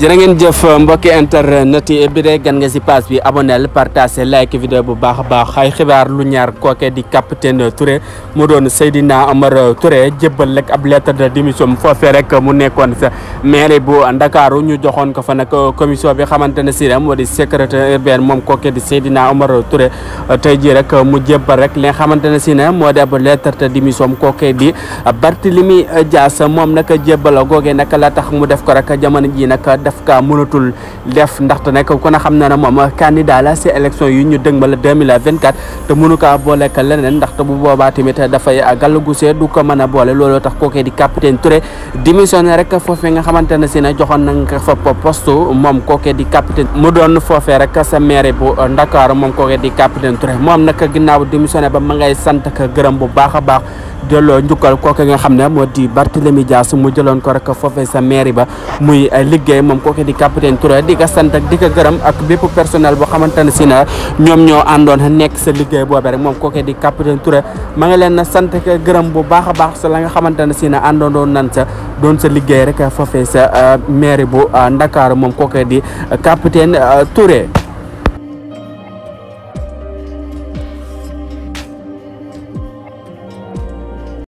jërë ngeen jëf mbokki internet yi bi de gan nga si page bi abonnel partager like vidéo bu baax a baax ay xibaar lu ñaar kooke di capitaine Touré mu doon Seydina Omar Touré jébbal rek ab lettre de démission foofee rek mu nekkoon sa maire bu Ndakaaru ñu joxoon ko fa nag commission bi xamante ne si moo di secrétaire urbain moom kooke di Seydina Omar Touré tey jii rek mu jébbal rek li nga xamante ne si moo di ab lettre de démission kooke di Barthélémy Dias moom nag jébbal googee nag la tax mu def ko rek jamono ji nag daf ka mënatul def ndaxte nag ku ne xam na ne moom candidat la si élection yi ñu dëgmal 2024 te mënu kaa boole ak leneen ndaxte bu boobaa tamit dafay gàllugusee du ko mën a boole looloo tax kookee di capitaine Touré démissionné rek foofee nga xamante ne si ne joxoon na nga fa poste moom kookee di capitaine mu doon foofee rek sa maire bu Ndakaaru moom kookee di capitaine Touré moom nag ginnaaw démissionné ba ma ngay sant ak gërëm bu baax a baax delloo njukkal kooke nga xam ne moo di Barthélémy Dias mu jëloon ko rek foofee sa mairie ba muy liggéey moom kooke di capitaine Touré di ko sant ak di ko gërëm ak bépp personnel boo xamante ne si na ñoom ñoo àndoon nekk sa liggéey boobee rek moom kooke di capitaine Touré ma nga leen sant ak gërëm bu baax a baax sa la nga xamante ne si na àndoon doon nan sa doon sa liggéey rek foofee sa mairie bu Ndakaaru moom kooke di capitaine Touré.